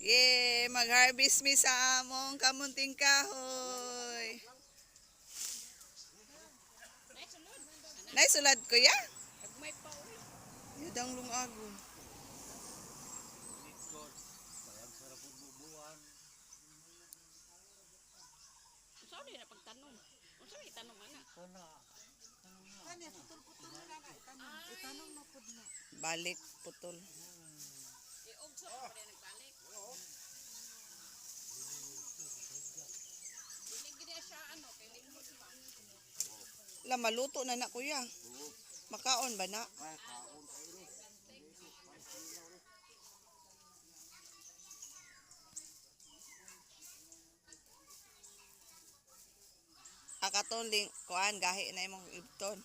Yay! Mag-harvest mi sa among kamunting kahoy. Nay sulad, kuya? Nagmay pa uy. Yudang lungagon. Unsa ni na pagtanom? Unsa ni tanom ana? Kani putol-putol na na itanom. Itanom na pud na. Balik putol. Iugso pa rin nagbalik. Dili gid siya ano kay limos pa. La, maluto na na, kuya. Makaon ba na? Akaton ling kuan gahi na imong ibton.